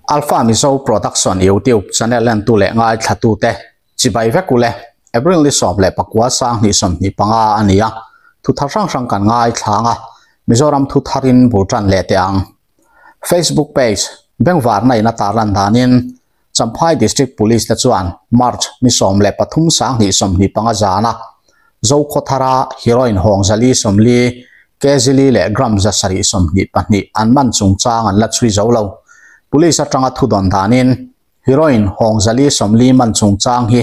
Alpha Mizo Production YouTube channel entu leh ngaithlatute chibai vek ule. April ni 19 2025 a ni a, thu thar hrang hrang kan ngaithlang a, Mizoram thu tharin bul tan leh teh ang. Facebook page Bengvarna in a tarlan danin Champhai District Police te chuan March ni 13 2025 zana Zokhawthara heroin hawng 440 kg li leh gram 722 an man chungchang an la chhui zo lo. Police atanga thu dawn danin heroin hawng 440 man chungchang hi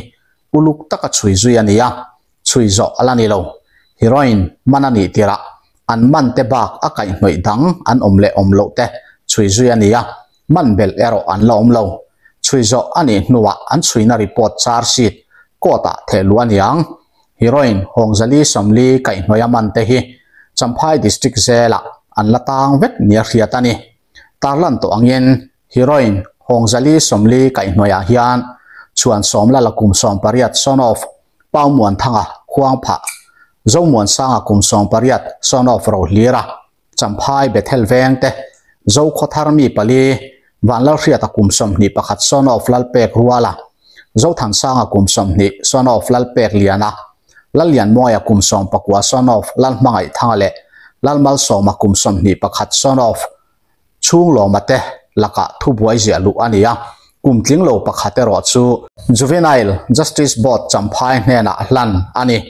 uluk taka chhui zui a ni a, chhui zawh a la ni lo. Heroin man a nih tirah an man te bak a kaihhnawih dang an awm leh awm loh te chhui zui a ni a, man belh erawh an la awm lo. Chhui zawh a nih hnuah an chhuina report charge sheet court ah thehluh a ni ang. Heroin hawng 440 kaihhnawih a man te hi Champhai District Jail ah an la tang vek nia hriat a ni. Tarlan tawh angin heroin hawng 440 kaihhnawih ah hian chhuan sawmla la kum 18 son of Pau Muanthanga Khuangphah, Zomuansanga kum 18 son of Rohlira, Champhai Bethel Veng te, Zokhawthar mi pali, Vanlalhriata kum 21 son of Lalpek Ruala, Zothansanga kum 20 son of Lalpek Liana, Lallianmawia kum 19 son of Lalhmangaihthanga leh Lalmalsawma kum 21 son of Chhunglawma te lakah thubuai ziah luh a ni a, kum tling lo pakhat erawh chu Juvenile Justice Board Champhai hnenah hlan a ni.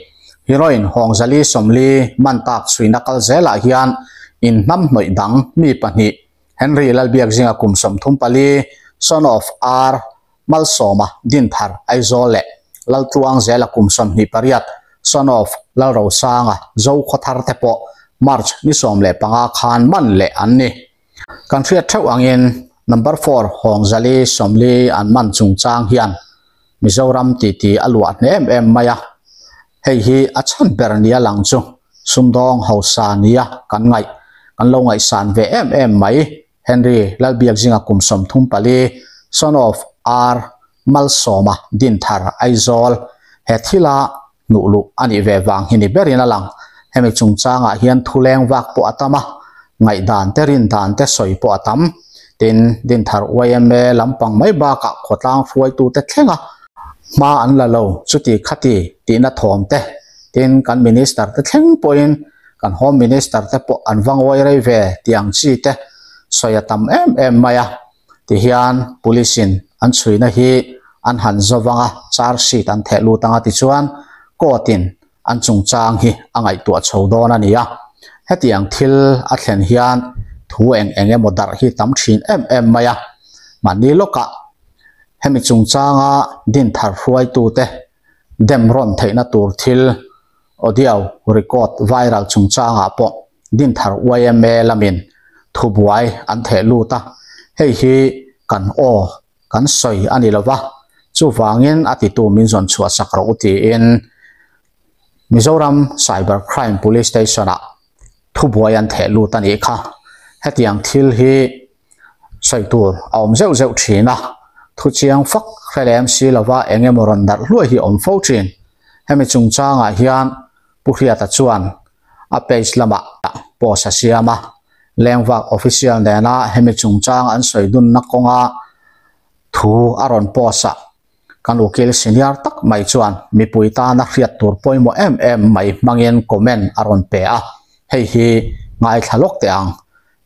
Heroin hawng 440 man tak chhuina kal zelah hian inhnam hnawih dang mi pahnih Henry Lalbiakzinga kum 34 son of R Malsawma Dinthar Aizawl leh Laltluang Zela kum 28 son of Lalrosanga Zokhawthar te pawh March ni 15 khan man leh an ni. Kan hriat theuh angin number 4 hawng 440 an man chungchang hian Mizoram titi a luah hne em em mai a. Hei hi a chhan ber nia lang chu sumdawng hausa nia kan ngaih kan lo ngaihsan ve em em mai. Henry Lalbiakzinga kum 34 son of R Malsawma Dinthar Aizawl he thila hnuh luh a nih ve vang hi ni berin a lang. Hemi chungchangah hian thuleng vak pawh a tam a, ngaihdan te rin dan te sawi pawh a tam. Tin, Dinthar YMA lampang mai bakah khawtlang hruaitute thlenga hma an la lo chuti khati tihna thawm te, tin kan minister te thleng pawhin kan home minister te pawh an va ngawi rei ve tih ang chi te sawi a tam em em mai a. Tihian police in an chhuina hi an han zawng a, charge sheet an theh lut anga tichuan court in an chungchang hi a ngaihtuah chho dawn a ni a. Hetiang thil a thlen hian thu eng eng emaw darh hi tam thin em em mai a. Mahni lawkah hemi chungchanga Dinthar hruaitute dem rawn theihna tur thil audio record viral chungchangah pawh Dinthar YMA lamin thubuai an theh lut a, hei hi kan aw kan sawi a ni lova, chuvangin a titu min zawn chhuah sak rawh u tiin Mizoram Cyber Crime Police Station ah thubuai an theh lut a nih kha. Hetiang thil hi sawi tur a awm zeuh zeuh thin a, thu chiang fak hre lem si lova eng emaw rawn darh hluai hi awm fo thin. Hemi chungchangah hian Pu Hriata chuan a page lamah post a siam a, Lengvak official nena hemi chungchang an sawi dunna kawnga thu a rawn post a, kan ukil senior tak mai chuan mipui tana hriat tur pawimawh em em mai hmangin comment a rawn pe a, hei hi ngaithla lawk teh ang.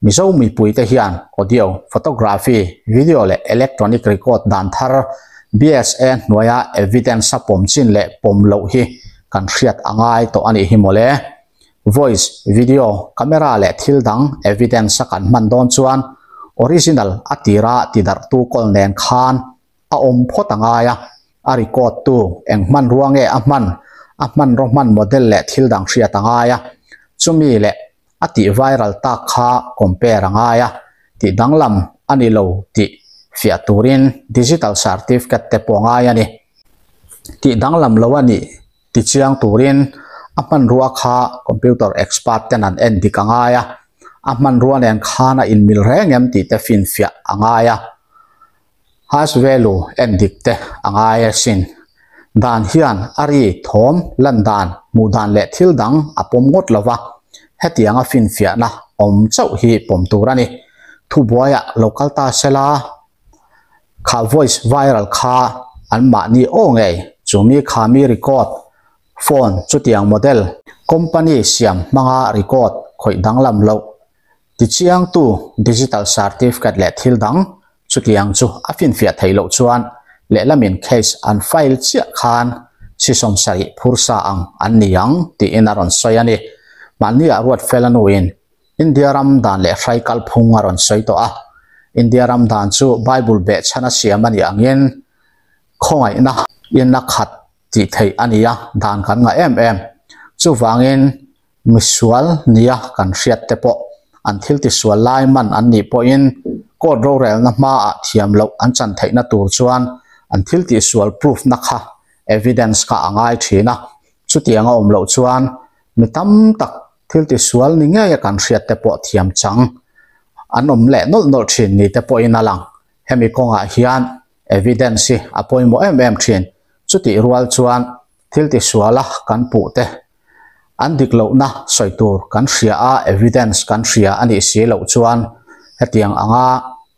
Mizo mipuite hian audio, photography, video leh electronic record dan thar BSA hnuaia evidence a pawm chin leh pawm loh hi kan hriat a ngai tawh a nih hi mawle. Voice, video, camera leh thil dang evidence a kan hman dawn chuan original a tira tidarhtu kawl nen khan a awm phawt a ngai a, a record tu eng hmanrua nge a hman, a hmanraw hman model leh thil dang hriat a ngai a, chumi leh a tih viral tak kha compare a ngai a, tih danglam a ni lo tih fiah turin digital certificate te pawh a ngai a ni. Tih danglam lo a nih ti chiang turin a hmanrua kha computer expert ten an en dik a ngai a, a hmanrua nen khan a inmil reng em tih te finfiah a ngai a. Hash value en dik te a ngai asin. Dan hian a ri thawm lan dan, hmuh dan leh thil dang a pawm ngawt lova, hetianga finfiahna awm chauh hi pawm tur a ni. Thubuaiah lo kal ta sela. Kha voice viral kha an mahni aw ngei chumi kha mi record phone chutiang model company siam hmanga record khawih danglam loh tichiangtu digital certificate leh thil dang chutiang chu a finfiah theih loh chuan lehlamin case an file chiah khan chi 70 phur sa ang an ni ang tiin a rawn sawi a ni. Mahni ah ruat fel a nuin India ram dan leh hrai kalphung a rawn sawi tawh a. India ram dan chu Bible behchhan a siam a nih angin khawngaihna in a khat tih theih a ni a, dan kan ngah em em. Chuvangin misual nia kan hriat te pawh an thil tisual lai man an nih pawhin court rorelna hmaah thiam loh an chan theihna tur chuan an thil tihsual proof na kha evidence kha a ngai thin a. Chutiang a awm loh chuan mi tam tak thil tisual ni ngei a kan hriat te pawh thiam chang an awm leh nawlh nawlh thin ni te pawhin a lang. Hemi kawngah hian evidence hi a pawimawh em em thin. Chutih rual chuan thil tisuala kan puh te an dik lohna sawi tur kan hria a, evidence kan hria a nih si loh chuan hetiang anga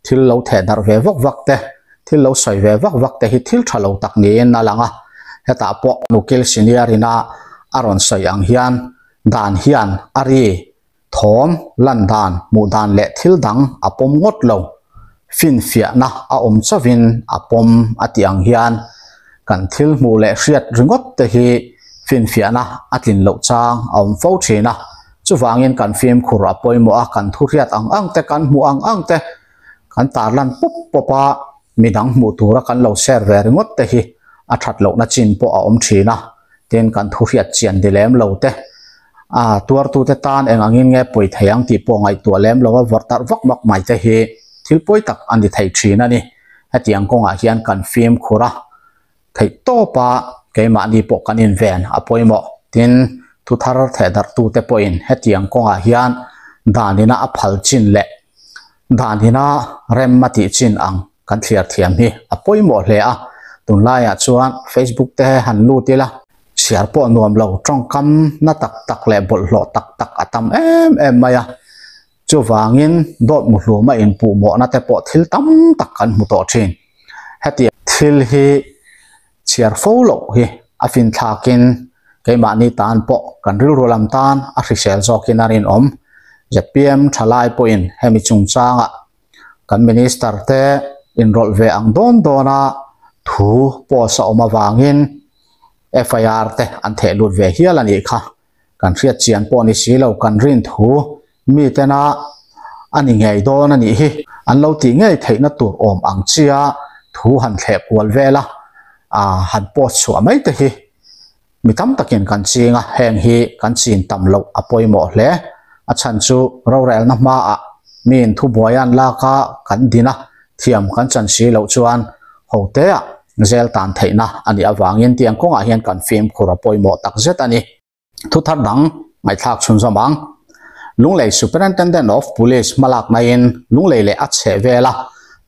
thil lo theh darh ve vak vak te, thil lo sawi ve vak vak te hi thil tha lo tak niin a lang a. Hetah pawh Ukil senior ina a rawn sawi ang hian dan hian a ri Thawm, lan dan, hmuh dan leh thil dang a pawm ngawt lo. Finfiahna a awm chauhin a pawm a tih ang hian kan thil hmuh leh hriat ringawt te hi finfiahna a tlin loh chang a awm fo thin a. Chuvangin kan fimkhur a pawimawh a, kan thu hriat ang ang te, kan hmuh ang ang te kan tarlan pawp pawp a, midang hmuh tura kan lo share ve ringawt te hi a that lohna chin pawh a awm thin a. Tin, kan thu hriat chian di lem lo te, a tuartute tan eng angin nge pawi thei ang tih pawh ngaihtuah lem lo a vawrh tarh vak vak mai te hi thil pawi tak a ni thei thin a ni. Hetiang kawngah hian kan fimkhur a, theih tawp a keimahni pawh kan inven a pawimawh. Tin, thu thar thehdarhtute pawhin hetiang kawngah hian danina a phal chin leh danina rem a tih chin ang kan thliar thiam hi a pawimawh hle a. Tunlaiah chuan Facebook te han lut ila, Chhiar pawh nuam lo, tawngkam na tak tak leh bawlhhlawh tak tak a tam em em mai a. Chuvangin dawt muhluma inpuhmawhna te pawh thil tam tak kan hmu tawh thin. Hetiang thil hi chhiar fo loh hi a finthlakin keimahni tan pawh kan rilru lam tan a hrisel zawkin a rinawm. Zpm thalai pawhin hemi chungchangah Kan Minister te inrawlh ve ang dawn dawna thu post a awm avangin FIR te an theh lut ve hial a nih kha. Kan hriat chian pawh ni si lo kan rin thu mi tena a ni ngei dawn a nih hi. An lo tih ngei theihna tur awm ang chia thu han thleh kual vel a, han post chhuah mai te hi Mi tam takin kan ching a, heng hi kan chin tam loh a pawimawh hle. A chhan chu rorelna hmaah miin thubuai an lak a, kan din a, thiam kan chan si loh chuan hoteah zel tan theihna a nih avangin tiang kawngah hian kan fimkhur a pawimawh tak zet a ni. Thu thar dang ngaihthlak chhunzawm ang. Lunglei Superintendent of Police hmalaknain Lunglei leh a chheh vela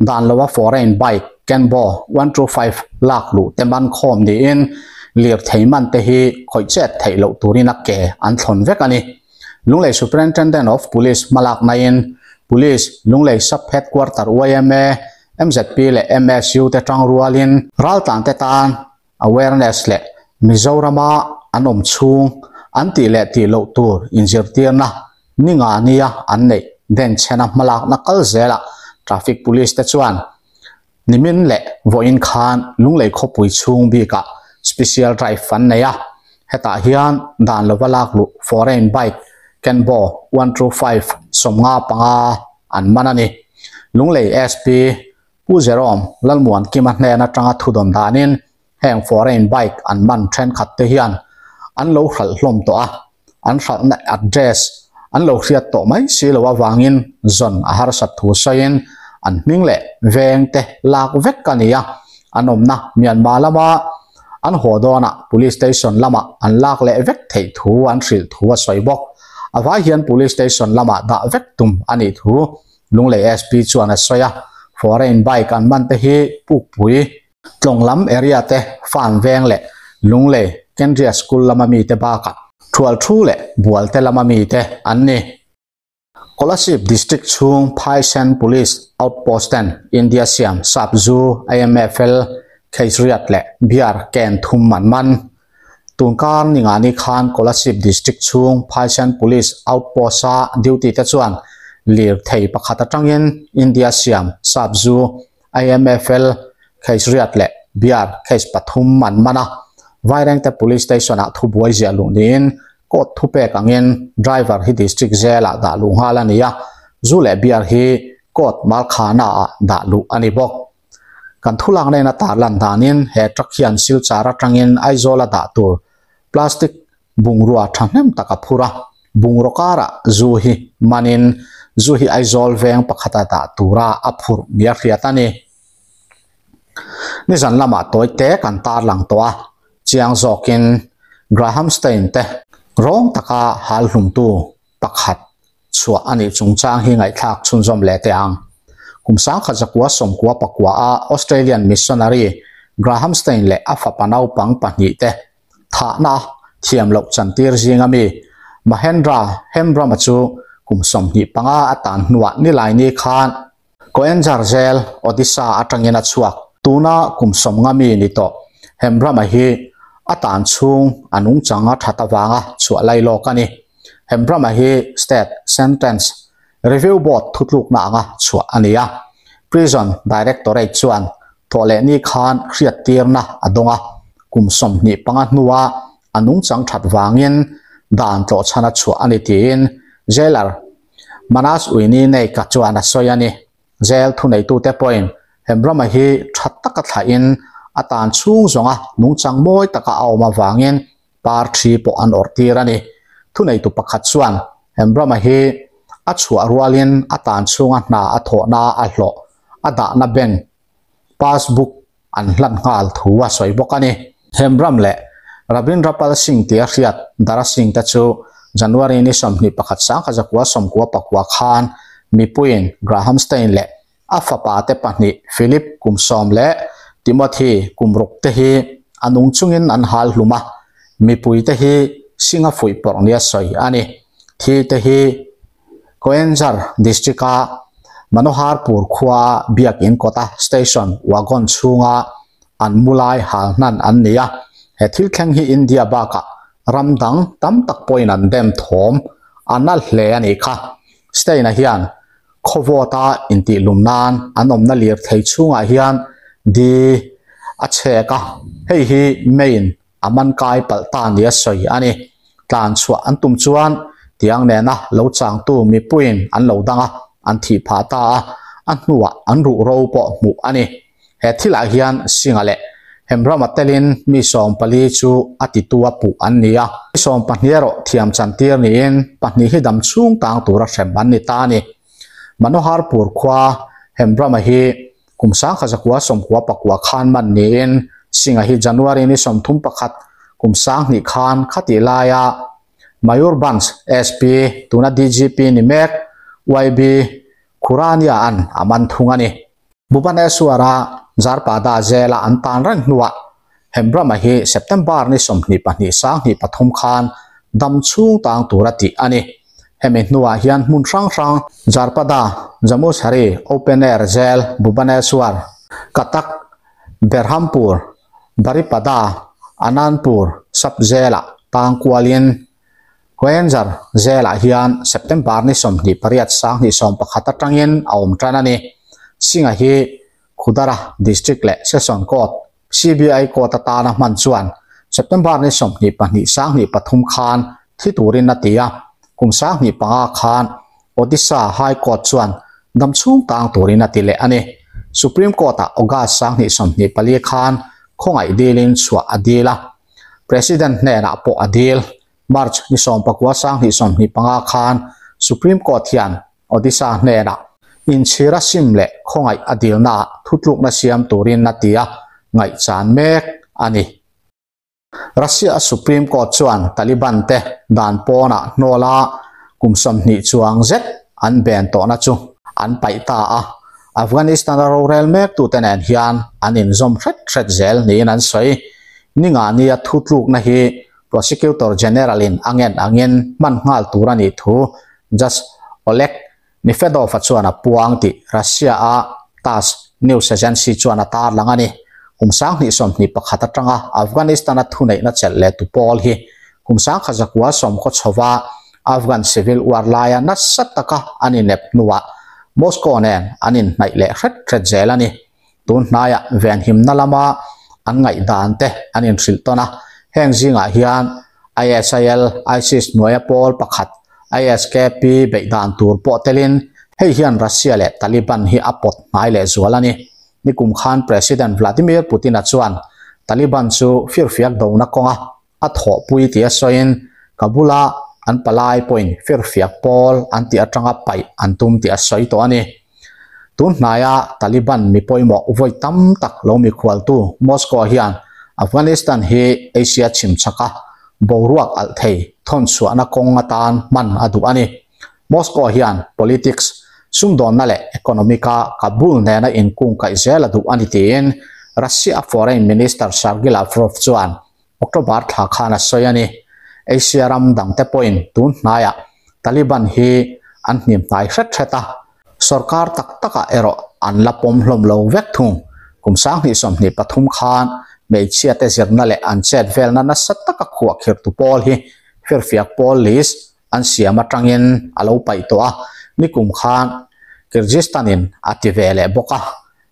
dan loa foreign bike Kenbo 125 lak luh te man khawm niin lirthei man te hi khawih chet theih loh turin a ke an thlawn vek a ni. Lunglei Superintendent of Police hmalaknain Police, Lunglei Sub Headquarter yma, MZP leh MSU te tang rualin raltlan te tan awareness leh Mizorama an awm chhung an tih leh tih loh tur inzirtirna ni nga nia an neih denchhena hmalakna kal zelah traffic police te chuan nimin leh vawiin khan Lunglei khawpui chhung bikah special drive an nei a, hetah hian dan lova lak luh foreign bike Kenbo 125 55 an man a ni. Lunglei SP Pu Jerome Lalmuankima hnen atanga thudawn danin heng foreign bike an man thenkhat te hian an lo hralh hlawm tawh a, an hralhna address an lo hriat tawh mai si lo avangin zawn a harsat thu sawiin an hming leh veng te lak vek a ni a, an awmna Myanmar lama an haw dawnah Police Station lamah an lak leh vek theih thu an hrilh thu a sawi bawk. A vai hian Police Station lamah dah vek tum a nih thu Lunglei SP chuan a sawi a, foreign bike an man te hi Pukpui, Tlawng lam area te, Farm veng leh Lunglei Kendriya School lama mite bakah Thualthu leh Bualte lama mite an ni. Kolasib District chhung Phaisen Police Outpost ten India siam sap zu IMFL case riat leh beer can thum an man. Tunkar ningani khan Kolasib District chhung Phaisen Police Outpost a duty te chuan lir thei pakhat atangin India siam sap zu IMFL case riat leh beer case pathum an man a. Vairengte Police Station ah thubuai ziah luh niin court thupek angin driver hi district jail ah dah luh nghal a ni a, zu leh beer hi court malkhana ah dah luh a ni bawk. Kan thulak nena tarlan danin he truck hian Silchar atangin Aizawl a dah tur plastic bungrua thahnem tak a phur a, bungraw karah zu hi manin zu hi Aizawl veng pakhata dah tura a phurh nia hriat a ni. Nizan lamah tawi te kan tarlang tawh a, chiang zawkin Graham Stein te rawng taka hal hlumtu pakhat chhuah a nih chungchang hi ngaihthlak chhunzawm leh teh ang. Kum 1999 a Australian missionary Graham Stein leh a fapa naupang pahnih te thahna thiam loh chantir zinga mi Mahendra Hembrama chu kum 25 a tan hnuah Nilaini khan Koenjar zel Odisha atangin a chhuak. Tuna kum 50 mi ni tawh. Hembrama hi a tan chhung a nungchang a that awanga chhuah lai lawk a ni. Hembrama hi State Sentence Review Board thutlukna anga chhuah a ni a. Prison Directorate chuan thawh leh ni khan hriat tirna a dawng a. Kum 25 hnuah a nungchang that wangin dan tlawhchhan a chhuah a ni tiin jailer Manas Uini nei ka chuan a sawi a ni. Jail thuneitute pawhin Hembrama hi tha taka thlahin a tan chhung zawnga nungchang mawi taka a awm avangin par thi pawh an awrh tir a ni. Thuneitu pakhat chuan Hembrama hi a chhuah rualin a tan chhunga hna a thawhna a hlawh a dahna bank passbook an hlan nghal thu a sawi bawk a ni. Hembram leh Rabindrapal Singh tia hriat Dara Singh te chu January ni 21 1999 khan mipuiin Graham Stein leh a fapa te pahnih Philip kum 10 leh Timothy kum 6 te hi a nung chungin an hal hlum a, mipui te hi Singh a fuih pawrh nia sawi a ni. Thi te hi Koenjar district a Manoharpur khua biakin kawta station wagon chhunga an mulai hal hnan an ni a. He thil thleng hi India bakah ramdang tam tak pawhin an dem thawm an a hle a ni kha. Stein-a hian khawvawta intih lum nan an awmna lir thei chhungah hian di a chhek a, hei hi main a man kai palh ta nia sawi a ni. Tlan chhuah an tum chuan tiang nena lo changtu mipuiin an lo dang a, an thih phah ta a, a hnuah an ruh ro pawh hmuh a ni. He thilah hian Singh-a leh Hembrama telin mi 14 chu a titu a puh an ni a. Mi 12 erawh thiam chantir niin pahnih hi dam chhung tang tura hrem an ni ta a ni. Manoharpur khua Hembrama hi kum 1999 khan man niin Singh-a hi January ni 31 kum 2000 khan khati laia Mayurbhanj SP tuna DGP ni mek YB Khurania an a man thung a ni. Bhubaneswar-a Jharpada jail-a an tan reng hnuah Hembrama hi September ni 22 2003 khan dam chhung tang tura tih a ni. Hemi hnuah hian hmun hrang hrang Jharpada, Jamushari, Open Air Jail, Bhubaneswar, Cuttack, Berhampur, Baripada, Anandpur sub jail-ah tang kualin Koenjar jail-ah hian September ni 28 2011 atangin a awm tan a ni. Singh-a hi Khudara District leh Session Court, CBI Court atana hman chuan September ni 22 2003 khan thi turin a ti a. Kum 2005 khan Odisha High Court chuan dam chhung tang turin a ti leh a ni. Supreme Court-ah August 2024 khan khawngaih dilin chhuah a dil a. President hnenah pawh a dil. March ni 19 2025 khan Supreme Court hian Odisha hnenah inchhira sim leh khawngaih a dilna thutlukna siam turin a ti a, ngaihchan mek a ni. Russia Supreme Court chuan Taliban te dan pawnah hnawla kum 20 chuang zet an ben tawhna chu an paih ta a. Afghanistan a rorel mek tu te nen hian an inzawm hret hret zel niin an sawi. Ninga nia thutlukna hi Prosecutor General in angen angin hman nghal tur a ni thu Judge Oleg Nefedov-a chuan a puang tih Russia-a Tass news agency chuan a tarlang a ni. Kum 2021 atanga Afghanistan-a thuneihna chelh leh tu pawl hi kum 1990 chhova Afghan civil war laia nasa taka an inep hnuah Moscow nen an inhnaih leh hret hret zel a ni. Tun hnaiah venhimna lama an ngaihdan te an inhrilh tawn a, heng zingah hian ISIL, ISIS hnuaia pawl pakhat, ISKP beih dan tur pawh telin hei hian Russia leh Taliban hi a pawt hnai leh zual a ni. Nikum khan President Vladimir Putin-a chuan Taliban chu firfiak dona kawnga a thawhpui tia sawiin Kabul-a an palai pawhin firfiak pawl an tih atanga paih an tum tih a sawi tawh a ni. Tun hnaia Taliban mi pawimawh vawi tam tak lo mikhualtu Moscow hian Afghanistan hi Asia chhimchhaka boruak alh thei thawnchhuahna kawng atan hman a duh a ni. Moscow hian politics, sumdawnna leh economic-a Kabul nena inkungkaih zel a duh a ni tiin Russia Foreign Minister Sergei Lavrov chuan October thla khan a sawi a ni. Asia ram dangte pawhin tun hnaiah Taliban hi an hnim hnai hret hret a, sorkar tak takah erawh an la pawm hlawm lo vek thung. Kum 2023 khan hmeichhiate zirna leh an chet velna nasa taka khuahkhirtu pawl hi firfiak pawl list an siam atangin a lo paih tawh a, nikum khan Kyrgyzstan-in a ti ve leh bawk a.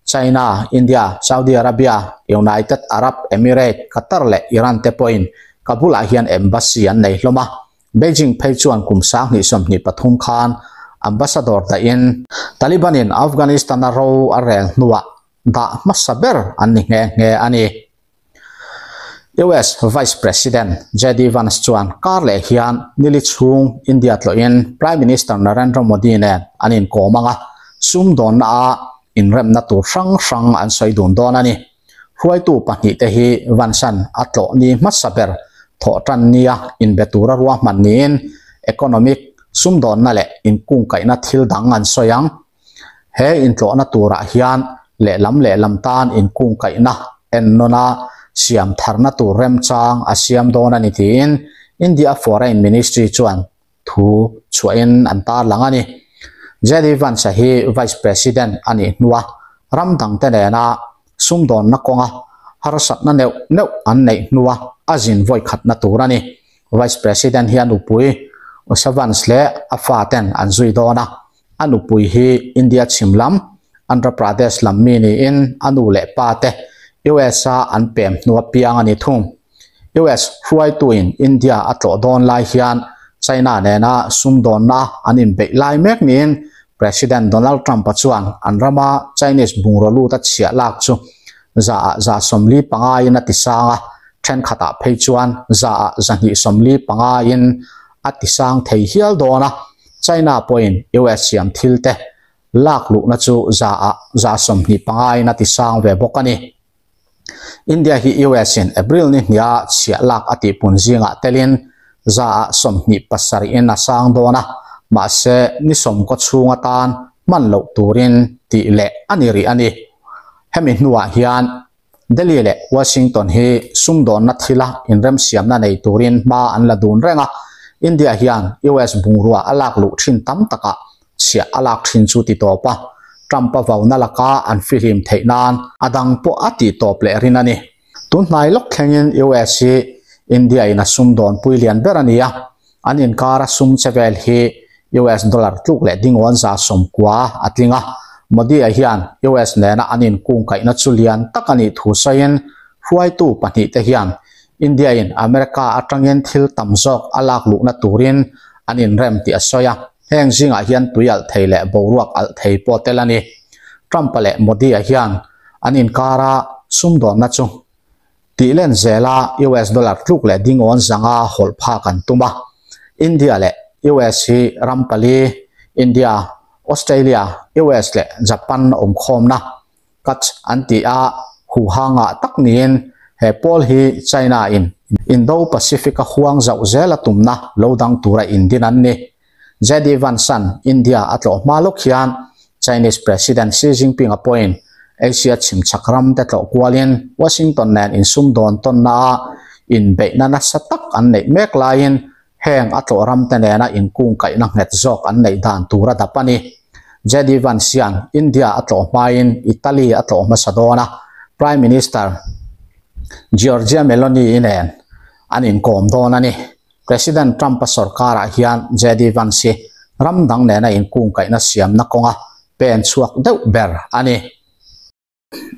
China, India, Saudi Arabia, United Arab Emirate, Qatar leh Iran te pawhin Kabul-ah hian embassy an nei hlawm a. Beijing phei chuan kum 2023 khan ambassador dahin Taliban-in Afghanistan-a ro a rel hnuah dah hmasa ber an ni nghe nghe a ni. US Vice President JD Vance chuan kar leh hian nili chhung India tlawhin Prime Minister Narendra Modi nen an inkawm ang a, sumdawnna a inremna tur hrang hrang an sawi dun dawn a ni. Hruaitu pahnihte hi Vance-a'n a tlawh ni hmasa ber thawhtan nia inbe tura ruahman niin economic, sumdawnna leh inkungkaihna thil dang an sawi ang. He intlawhna turah hian lehlam lehlam tan inkungkaihna ennawn a siam tharna tur remchang a siam dawn a ni tiin India Foreign Ministry chuan thu chhuahin an tarlang a ni. JD Vance-a hi Vice President a nih hnua ram dangte nena sumdawnna kawnga harsatna neuh neuh an neih hnua a zin vawikhatna tur a ni. Vice President hi a nupui Usha Vance leh a faten an zui dawn a. A nupui hi India chhim lam, Andhra Pradesh lam mi niin a nu leh pa te US-a an pem hnua piang a ni thung. US hruaituin India a tlawh dawn lai hian China nena sumdawnna an inbeih lai mek niin President Donald Trump-a chuan an rama Chinese bungraw lut a chhiah lak chu zaah 45% in a tisang a, thenkhatah phei chuan zaah 245% in a tisang thei hial dawn a. China pawhin US siam thil te lak luhna chu zaah 25% in a tisang ve bawk a ni. India hi US in April ni hnia chhiah lak a tihpun zingah telin zaah 27% in a sang dawn a, mahse ni sawmkaw chhung atan hman loh turin tih leh a ni rih a ni. Hemi hnuah hian Delhi leh Washington hi sumdawnna thila inremsiamna nei turin hma an la dun reng a, India hian US bungrua a lak luh thin tam takah chhiah a lak thin chu ti tawp a, Trump-a vauna laka an fihlim theih nan a dang pawh a tih tawp leh rin a ni. Tun hnai lawk thlengin US hi India-in a sumdawnpui lian ber a ni a, an inkara sum che vel hi US dollar tluk leh dingawn 90% a tling a. Modi-a hian US nena an inkungkaihna chu lian tak a nih thu sawiin hruaitu pahnihte hian India-in America atangin thil tam zawk a lak luhna turin an inrem tih a sawi a. Heng zingah hian tui alh thei leh boruak alh thei pawh tel a ni. Trump-a leh Modi-a hian an inkara sumdawnna chu Tih len zela US dollar tluk leh dingawn zanga hawlh phak an tum a. India leh US hi ram pali, India, Australia, US leh Japan awmkhawmna, Quad an tih a huhangah tak niin he pawl hi China in Indo-Pacific a huang zauh zela tumna lo dang tura indin an ni. JD Vance-a'n India a tlawh hma lawk hian Chinese President Xi Jinping-a pawhin Asia chhimchhak ram te tlawh kualin Washington nen insumdawn tawnnaah inbeihna nasa tak an neih mek laiin heng a tlawh ram te nena inkungkaihna nghet zawk an neih dan tur a dap a ni. JD Vance hian India a tlawh hmain Italy a tlawh hmasa dawn a, Prime Minister Giorgia Meloni-i nen an inkawm dawn a ni. President Trump-a sorkarah hian JD Vance hi ram dang nena inkungkaihna siamna kawnga pen chhuak deuh ber a ni.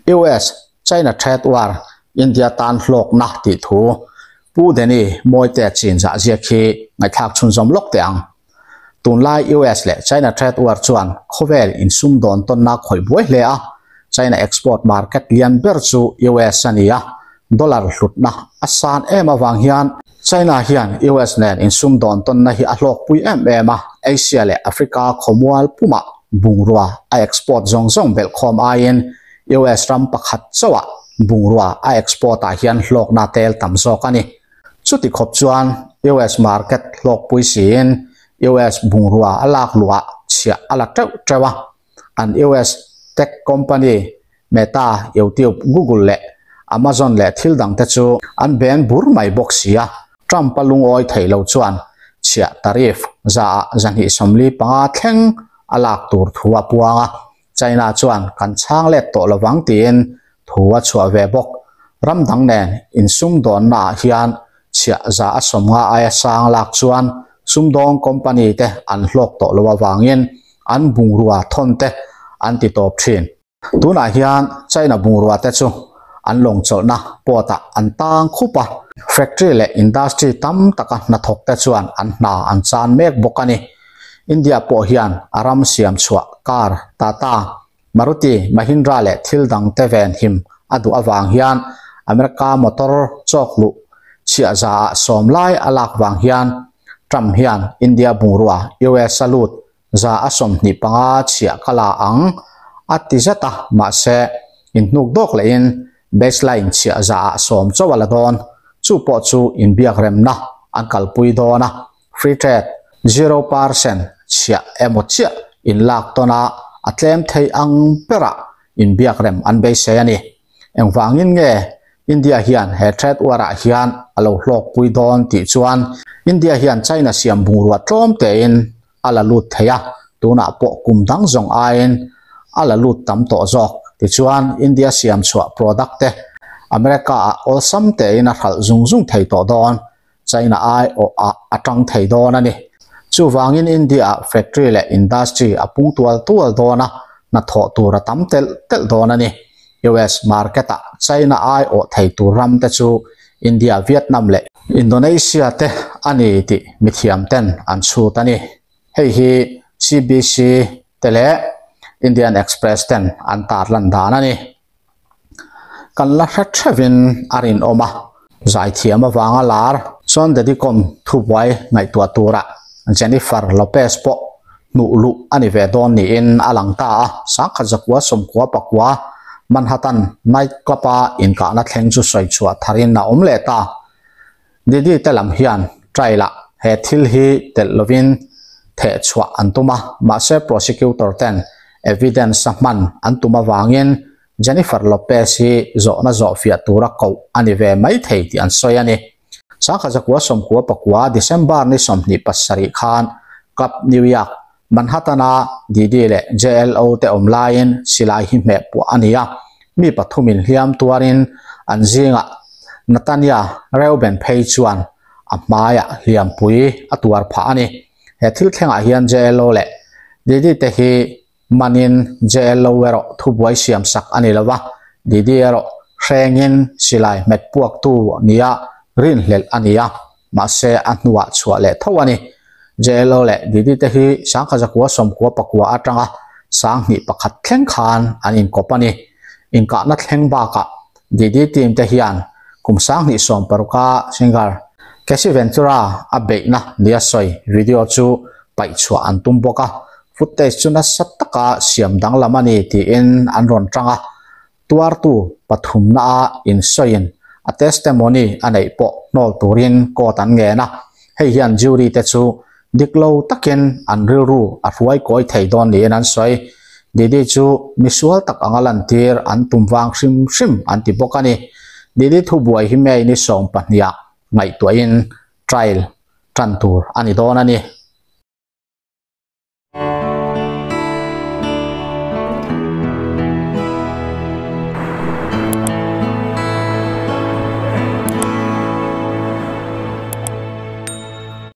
US, China Trade War, India tan hlawkna tih thu Pu Danny Mawite chin zah ziak hi ngaihthlak chhunzawm lawk teh ang. Tunlai US leh China Trade War chuan khawvel insumdawn tawnna khawih buai hle a, China export market lian ber chu US a ni a, dollar hlutna a san em avang hian China hian US nen insumdawn tawnna hi a hlawkpui em em a, Asia leh Africa khawmual pumah bungrua a export zawng zawng belhkhawm aiin US ram pakhat chauhah bungrua a export ah hian hlawkna tel tam zawk a ni. Chuti khawp chuan US market hlawkpui siin US bungrua a lak luhah chhiah a la teuh teuh a, an US tech company Meta, YouTube, Google leh Amazon leh thil dangte chu an ben bur mai bawk si a. Trump-a lungawi theih lo chuan chhiah tariff zaah 245 thleng a lak tur thu a puang a, China chuan kan chhang let tawh lovang tiin thu a chhuah ve bawk. Ram dang nen insumdawnnaah hian chhiah 150 aia sang lak chuan sumdawng company te an hlawk tawh lo avangin an bungrua thawn te an ti tawp thin. Tunah hian China bungrua te chu an lawng chawlhna port ah an tang khup a, factory leh industry tam taka hnathawk te chuan an hna an chan mek bawk a ni. India pawh hian a ram siam chhuah car, Tata, Maruti, Mahindra leh thil dang te ven him a duh avang hian America motor chawk luh chhiah zaah sawm lai a lak vang hian Trump hian India bungrua US a lut 125 chhiah ka la ang a ti zet a, mahse inhnuk dawk lehin baseline chhiah 10% chauh a la dawn. Chu pawh chu inbiak remna an kalpui dawn a, free trade 0% chhiah emaw chiah inlak tawn a, a tlem thei ang berah inbiak rem an beisei a ni. Engvangin nge India hian he trade war ah hian a lo hlawkpui dawn tih chuan India hian China siam bungrua tlawm tein a la lut thei a, tunah pawh kum dang zawng aiin a la lut tam tawh zawk. Tichuan India siam chhuah product te America ah awlsam tein a hralh zung zung thei tawh dawn. China ai awh ah a tang thei dawn a ni. Chuvangin India ah factory leh industry a pung tual tual dawn a, hnathawh tur a tam telh telh dawn a ni. US market ah China ai awh thei tur ram te chu India, Vietnam leh Indonesia te a ni tih mithiam ten an chhut a ni. Hei hi CBC te leh Indian Express ten an tarlan dan a ni. Kan la hre theuhin a rinawm a, zaithiam avanga lar chuan Dedicom thubuai ngaihtuah turah Jennifer Lopez pawh hnuh luh a ni ve dawn niin a lang ta a, 1999 Manhattan night club-a inkahna thleng chu sawi chhuah tharin a awm leh ta. Didi te lam hian trial-ah he thil hi telh lovin theh chhuah an tum a, mahse prosecutor ten evidence a hman an tum avangin Jennifer Lopez hi zawhna zawhfiah tura koh a ni ve mai thei tih an sawi a ni. 1999 December ni 27 khan Club New York, Manhattan-a Didi leh JLO te awm laiin silai hi hmeh puah a ni a, mi pathumin hliam tuarin an zingah Natania Reuben phei chuan a hmaiah hliampui a tuar phah a ni. He thil thlengah hian JLO leh Didi te hi manin JLO erawh thubuai siam sak a ni lo va, Didi erawh hrengin silai hmet puaktu nia rinhlelh a ni a. Mahse, a hnuah chhuah leh tho a ni. JLO leh Didi te hi 1999 atanga 2001 thleng khan an inkawp a ni. Inkahna thleng bakah Didi team te hian kum 2016 a singer Cassie Ventura a beihna nia sawi video chu paih chhuah an tum bawk a, footage chu nasa taka siam danglam a ni tiin an rawn tang a. Tuartu pathumna a insawiin a testimony a neih pawh hnawl turin court an ngen a, hei hian jury te chu dik lo takin an rilru a hruai kawi thei dawn niin an sawi. Didi chu misual tak anga lantir an tum vang hrim hrim an ti bawk a ni. Didi thubuai hi May ni 12 ah ngaihtuahin trial tan tur a ni dawn a ni.